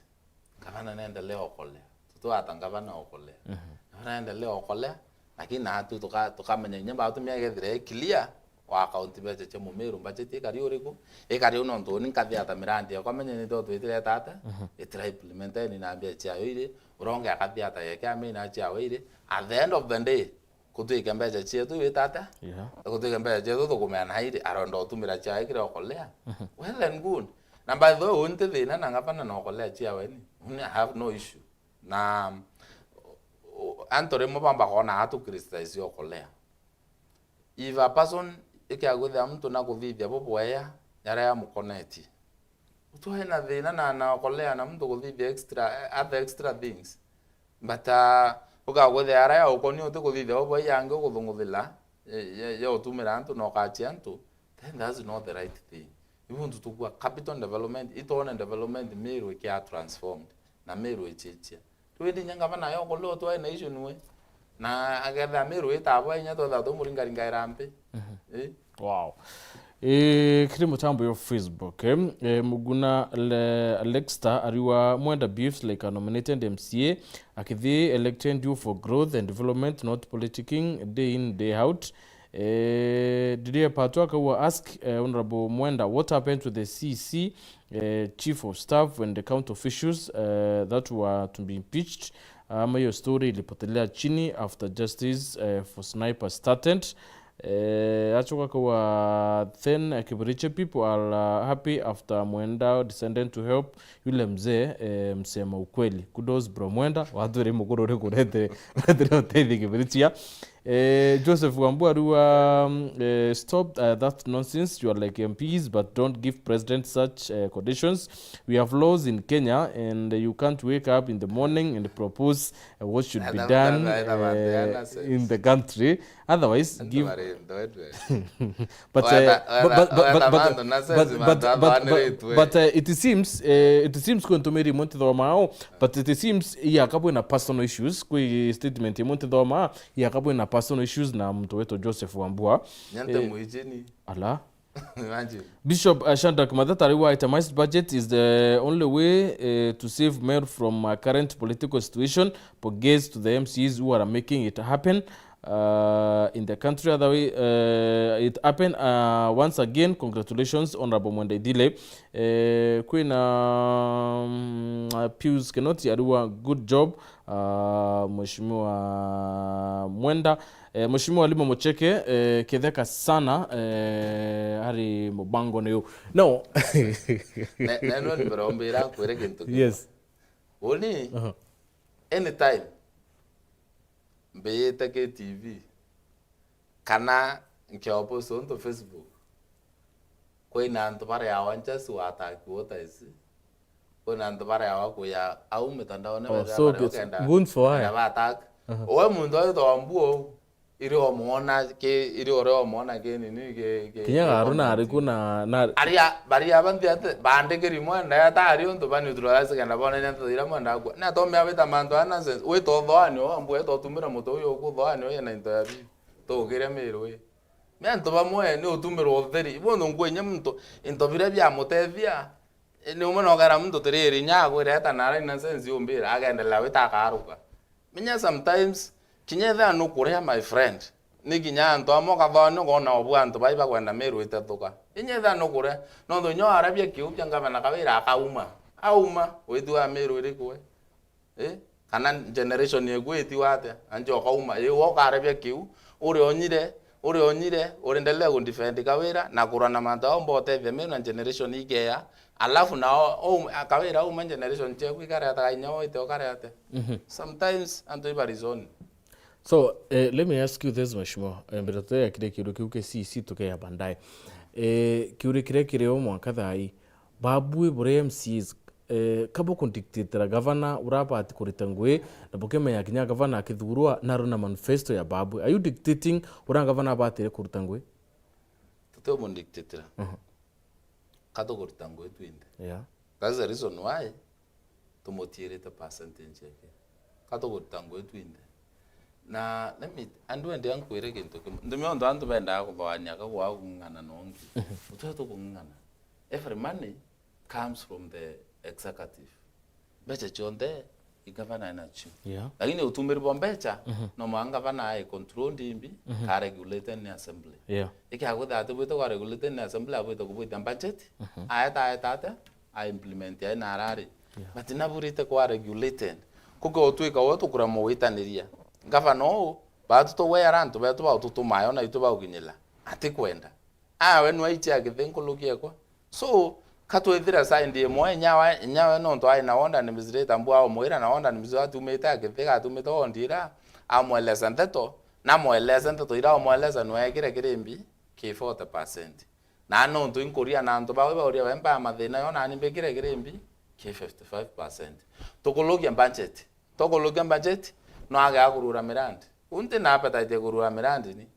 Ngavana naendelee okolea. Tutwata ngavana okolea. Mhm. Ngavana aendelee okolea, lakini naatu tuka-, tukamenya inya batu miaka ithire clear, wa account mbeca cia Mumiru, budget ikari uriku? Ikari u nontu uni nkathi ata mirandi yakwa menye ni ndo twitire tata, mhm, itira implemented na mbia ciayo iri, uronge akathi ata yeke amina ciawe iri. At the end of the day, kutwike mbeca cietu iwita atia? Yeah. Kutwike mbeca cietu tukumea na iri, aronda utumira ciawe kiri okolea. Mhm. Well and good. Na by the way, uni ti thina na ngavana na okolea ciawe ni. Uni I have no issue. Na, u-, antu rimwe bamba kwona atu criticize okolea. If a person ikiagwithia muntu na kuthithia bubwea, jaria yamukonetie. Utwae na thina na, na okolea na muntu kuthithia extra, other extra things. But, uh, ukagwithia aria ya ukoni uti kuthithia bubwea yangi ukuthunguthila, ya, ya, ya utumira antu na ukachia antu, then that's not the right thing. Ibu ntu tukua capital development, itwone development Meru ikia transformed, na Meru ichichia. Twindi nya ngavana yo koleo twae na issue nwe. Na agetha Meru itabo inya twetha tumuringaringaira mpi. Mhm. Eh? Wow. Eh, kiri mutambo yo Facebook, eh, eh, Muguna le-, Alexta ariwa Mwenda behaves like a nominated M C A, akithi elected you for growth and development, not politicking day in, day out. Eh, Didier Pato akaua ask, eh, Honorable Mwenda, what happened to the C C, eh, chief of staff and the county officials, eh, that were to be impeached? Ama hiyo story ilipotelea chini after justice, eh, for sniper started. Eh, achoka akaua then, eh, Kibiriche people are, uh, happy after Mwenda descended to help yule mzee, eh, msema ukweli. Kudos bro Mwenda, watu ri mukuru ri kurete, kurete utethi Kibirichia. Eh, Joseph Wambua ariwa, um, eh, stop, uh, that nonsense. You are like M Ps, but don't give president such, uh, conditions. We have laws in Kenya, and you can't wake up in the morning and propose, uh, what should be done, uh, in the country. Otherwise, give. But, uh, but, but, but, but, but, but, but, but, uh, it seems, uh, it seems kwentu meri monti thoma ao, but it seems, yeah, kabwe na personal issues, kwi statement monti thoma, ya kabwe na personal issues na muntu wetwa Joseph Wambua. Nyante, eh, mwijini. Ala. Imagine. Bishop, uh, Shadrack Mathata ariwa, itemized budget is the only way, uh, to save Meru from, uh, current political situation. Pongezi to the M Cs who are making it happen, uh, in the country. Other way, uh, it happen, uh, once again. Congratulations, Honorable Mwenda Ithile. Eh, kwina, mm, Pius Kinoti ariwa, good job. Ah, Mheshimiwa Mwenda, eh, Mheshimiwa Limo Mucheke, eh, ketheka sana, eh, hari mubango niu. No. Ne-, neno ni mbere ombira kwire kintu kimwe. Yes. Uni, aha, anytime mbiyite K T V, kana nkiopost untu Facebook, kwina antu bariawa just to attack what I say. Kwina antu bariawa kuya au mitandaone. Oh, bethira so bari it's ukenda, goons for hire. Ukenda ba attack. Aha. Uwe muntu aitwa Wambua uu, Iri omwona ki, iri uria omwona ki nini ki, ki, Kinya ki garu na content. Ariku na, na Aria, baria banthi ati, bandikiri mwenda, eta ari untu ba neutralize kenda bonania nteto iria mwenda akua. Ni atomea wita mantu a nonsense. Wita uthoani o, ambu wita utumira mutu uyu ukuthoani uyu na into ya bibi. Tukiria Miru ii. Ni antu bamwe ni utumirwa utheri. Ibo untu nkwinya muntu, into biria biamutethia, ni umwe nogera muntu tiriri, nya agwire eta nara ina nonsense umbira, agendelea wita akaruka. Menya sometimes, kinya ethira nukuria, my friend, ni kinya antu amwe ukathonia ukona obu antu bai bakwenda Miru itethuka. Kinya ethira nukuria, nontu inya warabia kiu kia ngavana Kawira akauma. Auma, withua Miru iriku we? Eh? Kana generation eku itiwa atia? Anji ukauma. Ii, we ukarabia kiu, uri onyire, uri onyire, uri ndelea ku defend Kawira, na kurwa na mantu au mba utethia Miru na generation igeya, alafu nao, o, Kawira auma generation cieku ikare atia, inya o ite ukare atia? Sometimes antu iba reason. So, eh, let me ask you this, Mheshimiwa. Eh, mbere tutegakire kiuria kiu kia C E C tukeya baadaye. Eh, kiuria kiria kiri o mwanka thaa ii, babui buri M C As, eh, ka bukundictatera gavana urabati kurita ngui, na bukimenya kinya gavana akithurwa naro na manifesto ya babui? Are you dictating uria gavana abatire kuruta ngui? Tuti umundictatera. Mhm. Ka tukurita ngui twinthe. Yeah. That's the reason why tumutiirite percentage yake. Ka tukurita ngui twinthe. Na let me, andu ende ankwire gintu kimwe. Ntumia untu antu bendaa kuthoania ka gwaa kung'ang'ana nongi. Utwe tukung'ang'ana. Every money comes from the executive. Mbecha cionthe i gavana enacio. Yeah. Lakini utumiri bwa mbecha, mhm, no mwanka gavana ai controlled imbi, mhm, ka regulated ni assembly. Yeah. Iki agwita atibwite kwa regulated ni assembly, abwite kubwitia budget, mhm, aeta, aeta ate, a implement ai na arari. Yeah. But naburite kwa regulated. Kuke utwika we tukuremwa gwitaniria. Gavana uu, batu tugwea antu betu baututumayo na itu baukinyila. Atikwenda. Awe nwe aichia kithi nkuruki ekwa. So, ka twithire side imwe, inya we, inya we nontu ai na ward administrator, mbu aumwira na ward administrator atumite akithi, atumite ward ira, amweleza nteto, na mweleze nteto ira umweleza nwe ekire kiri mbi, ki forty percent. Na nontu inkuria na antu bawe bauria we mbaa mathina yo, nani mbikire kiri mbi, ki fifty-five percent. Tukurukia budget. Tukurukia budget, no age akurura mirandi. Unti na appetite ya kurura mirandi ni.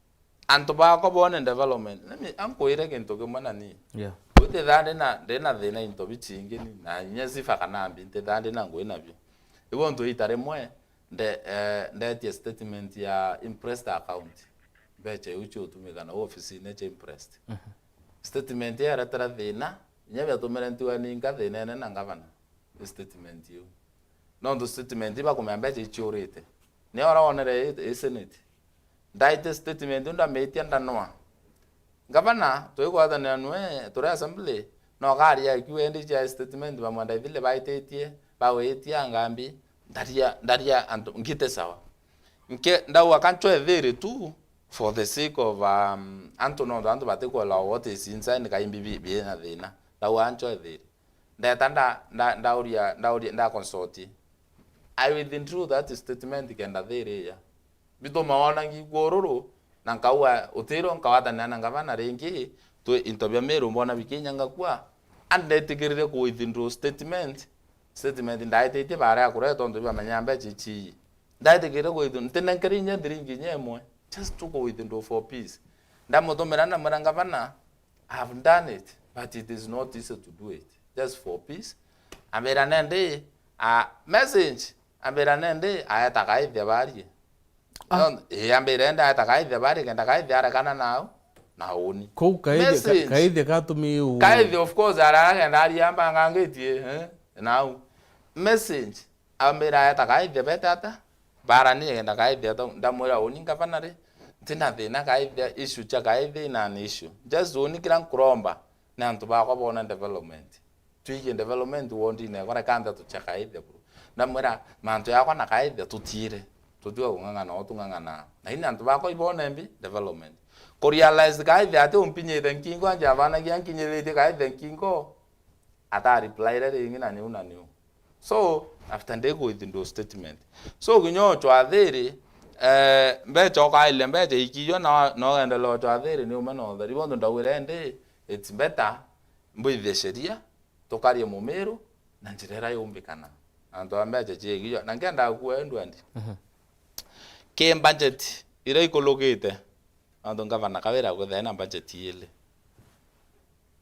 Antu bakwa bone development. Let me, ankwire gintu kimwe na ni. Yeah. Utithaa ndina, ndina thina into bichingi ni, na inya sifa kana mbi, ntithaa ndina ngui nabio. Ibo ntu ita rimwe, nde, eh, ndetie statement ya imprest account. Mbecha iu ciutumika na ofisine cia imprest. Mhm. Statement yeretera thina, inya biatumire ntiwa ninka thinene na ngavana. Statement iu. Nontu statement ibakumenya mbecha iciurite. Ni ora wonere i, i Senate. Ndaite statement iu ndamitia ndanwa. Ngavana, twigwatanira nwe, turi assembly, no karia ikiu endi cia statement bamwe ndaithile baititie, bawitia ngambi, ndaria, ndaria antu, ngite sawa. Nke, ndauga ka nchwe thiri tu for the sake of, um, antu nontu antu batikwelewa what is inside, kaimbi bi, bi na thina. Ndauga nchwe thiri. Ndeta nda, nda, ndauria, ndauria, nda consult. I withdrew that statement kenda thiri ya. Bituma wona ngigua ururu, na nkaua utiro, nkawatanira na ngavana ringi, twi into bia Miru mbona bikinya ngakua. And ndetikirire ku withdraw statement. Statement ndaititie baria ya kureta tontu bamenya mbecha ici. Ndaitikiire ku withdraw, ntinenkere inya thiringi inya imwe. Just to go withdraw for peace. Ndamutumira ndamwira, "Ngavana, I've done it, but it is not easy to do it. Just for peace." Ambira, "Nendi, a message." Ambira, "Nendi, aeta kaithia barie." Ah. No, eh, ambira, "Endi aeta kaithia barie, kenda kaithia arekana nau, na uni." Kou kaithia, ka-, message, kaithia katumi u- kaithia, of course, arara kenda aria mbangangitie, eh, nau. Message, ambira, "Aeta kaithia bete ata?" Barani egenda kaithia, ndamwira, "Uni ngavana ri, ntina thina kaithia, issue cia kaithia ina an issue. Just uni kira nkuromba, ni antu bakwa bone development. Twigie development ward-ine ekwa, reka nteto cia kaithia buru." Ndamwira, "Mantu yakwa na kaithia tutiire, tutiga kung'ang'ana o tung'ang'anaa. Lakini antu bakwa ibone mbi, development." Kurealize kaithia ati umpinyite nkingo, anja athanagia nkinyithitie kaithia nkingo, ata replyaire ringi na niu na niu. So, after ndi ku withdraw statement. So, kinya ochwa thiri, eh, mbecha ukaile mbecha ikiyo na, na ugendelea ochwa thiri ni ume na utheri. Bonthe ndauire ndi, it's better, mbwithie sheria, tukarie mumiru, na njira iria yumbikana. Antu a mbecha ciikiyo. Na nkenda kuwa Edward. Mhm. Ki budget Iria ikulukite, antu ngavana Kawira kwithira ena budget iili.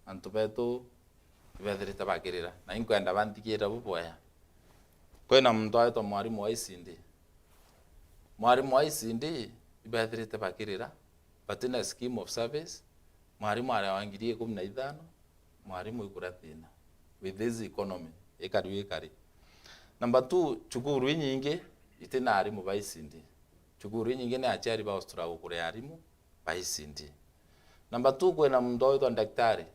Antu betu ibethirite bakirira, na inkwenda banthikirire bubwega. Kwina muntu aitwa mwarimu wa I C D. Mwarimu wa I C D ibethirite bakirira, batina scheme of service, mwarimu arewa ngiri ikumi na ithano, mwarimu ikura thina. With this economy, ikari ikari. Number two, cukuru inyingi itina arimu ba I C D. Cukuru inyingi ni aciari ba struggle kuria arimu ba I C D. Number two, kwina muntu witwa daktari.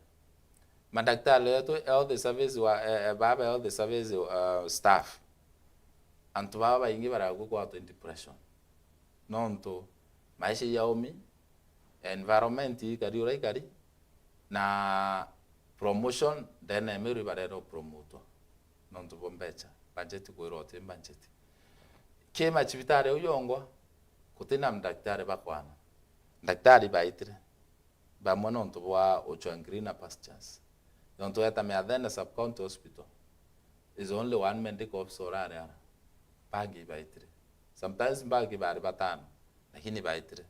Madaktari yetu, health service wa, eh, eh, baba health service, uh, staff. Antu baba baingi barakua kwatwa depression. Nontu maisha ya umi, environment ikari uria ikari, na promotion ndene ya Meru ibarerwo promotwa. Nontu bwa mbecha, budget kwirwa uti budget. Ki macibitari au yongwa, gutina ndaktari bakwana. Ndaktari baitire. Bamwe nontu bwa uchwa greener pastures. Nontu weta Miathene Sub-County Hospital, is only one medical officer urari ara. Bangi ibaitire. Sometimes bangi bari batano, lakini baitire.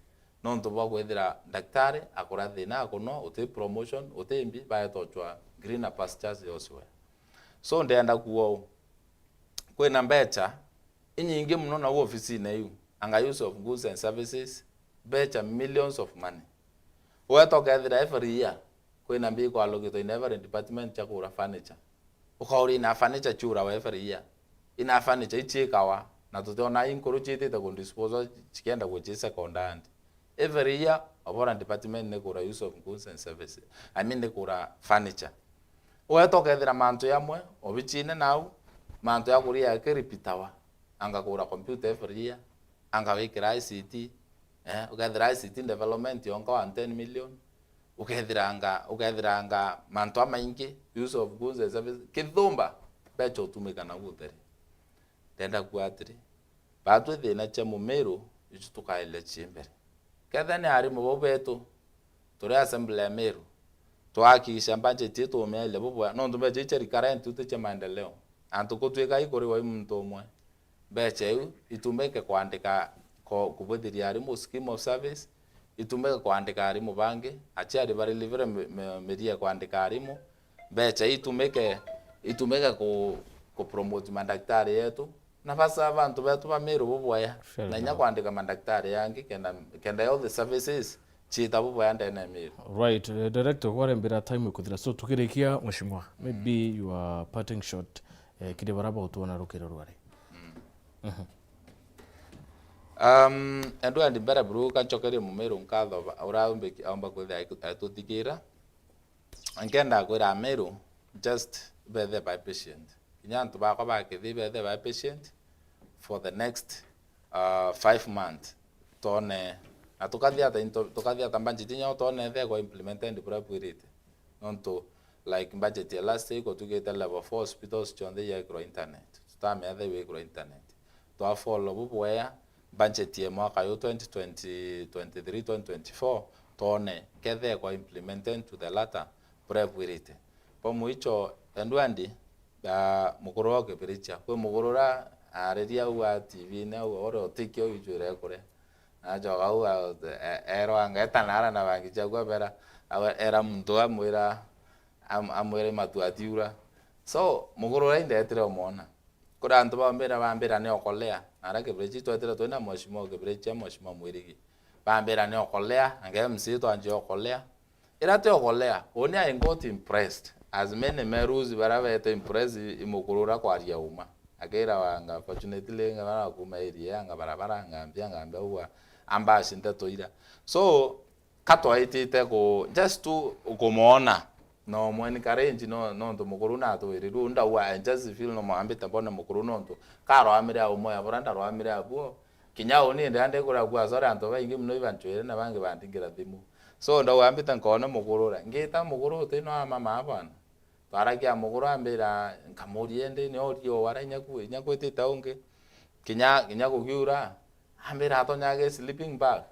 Nontu bwa kwithira ndaktari akura thina akuno, uti promotion, uti mbi, baeta uchwa greener pastures elsewhere. So, ndenda kuuga uu, kwina mbecha inyingi muno nau ofisine iu, anga use of goods and services, mbecha millions of money. Weta ukethira every year, kwina mbi ikwalukitwa in every department cia kugura furniture. Ukauria ina furniture ciurawa every year. Ina furniture iciikawa, na tutiona inkuru ciitite ku disposal cikienda guci second hand. Every year, obora department ni kura use of goods and services. I mean, ni kura furniture. Weta ukethira mantu yamwe, obichine nau, mantu ya kuria yakiripitawa. Anga kura computer every year, anga wikira I C T, eh, ukethira I C T development yonka one ten million, ukethiranga, ukethiranga mantu amaingi, use of goods and services, kithumba, mbecha utumika nau utheri. Ndenda kuuga atiri, baatwi thina cia Mumiru, icio tukaeria cii mbere. Kethira ni arimu bau betu, turi assembly ya Meru, twahakikisha budget ii tumiaile bubwega, nontu mbecha ii cia recurrent tu ti cia maendeleo. Antu kutwika ikuriwa i muntu umwe. Mbecha iu itumike kwandika ko-, kubwithiria arimu scheme of service, itumike kwandika arimu bangi, aciari barelivire mi-, mi-, miria ya kwandika arimu, mbecha itumike, itumike ku, ku promote madaktari yetu, na basa bantu betu ba Meru bubwaya, na inya kwandika madaktari yangi kenda, kenda health services ciita bubwaya ndene ya Meru. Right, eh, director, kwarembera time ikuthira, so tukirikia, mheshimiwa, maybe your parting shot, eh, kiri bara bautwona rukiro rwari. Mm. Mhm. Um, Edward, mbere buru kancokerie Mumiru nkatho ba-, ura umbi-, aumba kwithira aiku-, aituthikira. Nkenda kwira Amiru, just bethe by patient. Kinya antu bakwa ba Kithii bethe by patient for the next, uh, five months. Tone, na tukathi ata into, tukathi ata budget inya tone ethekwa implemented buria bwirite. Nontu, like, budget ya last year iko tugite level four hospitals cionthe iekirwa internet. Tutamenya ethe iwikirwa internet. Twa follow bubwea budget ya mwaka yu twenty twenty, twenty-three, twenty twenty-four, tone kethekwa implemented to the letter buria bwirite. Bo mwicho, Edward, ah, mukuru wa Kibirichia. Kwi mukuru uria ariria au a T V-ini au, uria utikio ijwire kuria. Acoka au a-, e-, erwa anga eta nara na bangi ciaku abera, awe-, era muntu amwira, am-, amwire matu atiura. So, mukuru uria indetire umwona. Kuri antu bambira, bambira ni okolea. Nara Kibirichi twetire twina mheshimiwa Kibirichi, mheshimiwa Mwirigi. Bambira ni okolea, anga M C A twanjia okolea. Ira ti okolea, uni I got impressed. As many Merus bara bete impressed i mukuru uria kwaria uma. Akira wanga, fortunately, nga bara kuma area, anga barabara, anga mbia, anga mbia ugwa, ambashi nteto ira. So, ka twaitite ku, just to kumwona, no mu encourage, no, nontu mukuru natwirire, u ndauga, I just feel no mwambite mbone mukuru nontu, karwamire au moya bura ndarwamire abuo, kinya uni ndi ande kura kwa sore antu baingi muno ibanchwire na bangi bandingira thimu. So, ndauga mbite nkone mukuru uria, ngita mukuru uti no ama ma bwana. Twaragia mukuru ambira, nkamuria indi ni orio wara inya ku, inya kwitite ungi. Kinya, kinya kugiura, ambira atonyage sleeping bag.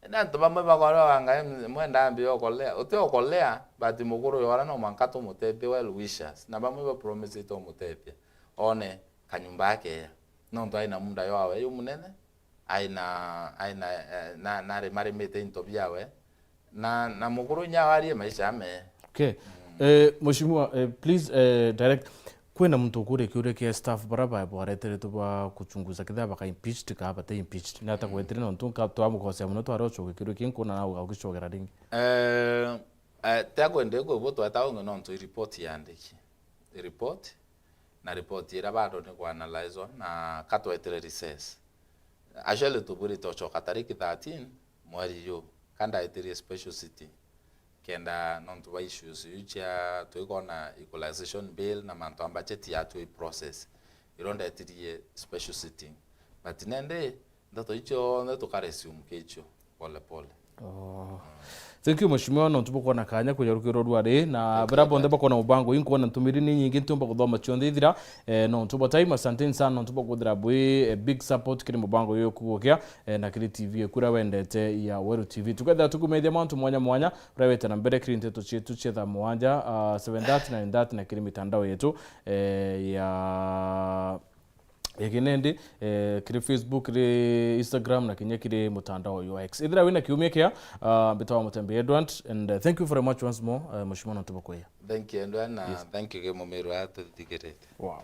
Indi antu bamwe bakorwa wanga, em, mwenda ambi okolea. Uti okolea, but mukuru yora no mwanka tumutethie well wishers. Na bamwe ba promise tumutethia. One kanyumba akeya. Nontu aina munda ywawe yu munene. aina, aina, eh, na, na rimarimite into biawe, na, na mukuru inya arie maisha ame. Okay. Eh, Mheshimiwa, eh, please, eh, direct, kwina muntu ukuria kiuria kia staff bara ba bwareteretwe ba kuchunguza kethira baka impeached ka bate impeached. Ni ata gwetire nontu nka twamugocea muno twari ucoke kiuria kingi kuna na ugaugichogera ringi. Eh, eh, tiakwende kwigua tweta ungi nontu i report yandiki. I report, na report ira bado ni kuanalyzwa na katwetire recess. Actually, tubwirite ucoka tariki thirteen mweri yu, ka ndaetirie special sitting. Kenda nontu bwa issues iu cia twikona equalization bill na mantu a budget yatwi process. Iro ndetirie special sitting. But nende ndeto icio cionthe tuka resume kicio pole pole. Oh. Thank you, Mheshimiwa, nontu bukona kanya kuja rukiro rwari na bara bonthe bakona mubango ii nkuona ntumiri ni nyingi ntiumba kuthoma cionthe ithira. Eh, nontu bwa time, asanteni sana nontu bwa kuthira bwi, eh, big support kiri mubango uyu kugukia, eh, na kiri T V ekura wendete ya Weru T V. Tukethira tukumethia mantu mwanya mwanya, uria wete na mbere kiri nteto cietu cia thaa mwanja, ah, seven thirty, nine thirty na kiri mitandao yetu, eh, ya ya Kinendi, eh, kiri Facebook, kiri Instagram na kinya kiri mutandao wa X. Ithira wina kiumia kia, ah, mbitawa Mutembe Edward, and, uh, thank you very much once more, uh, Mheshimiwa nontu bwa kuja. Thank you, Edward, na yes, thank you ki mumiru atuthikirite. Wow.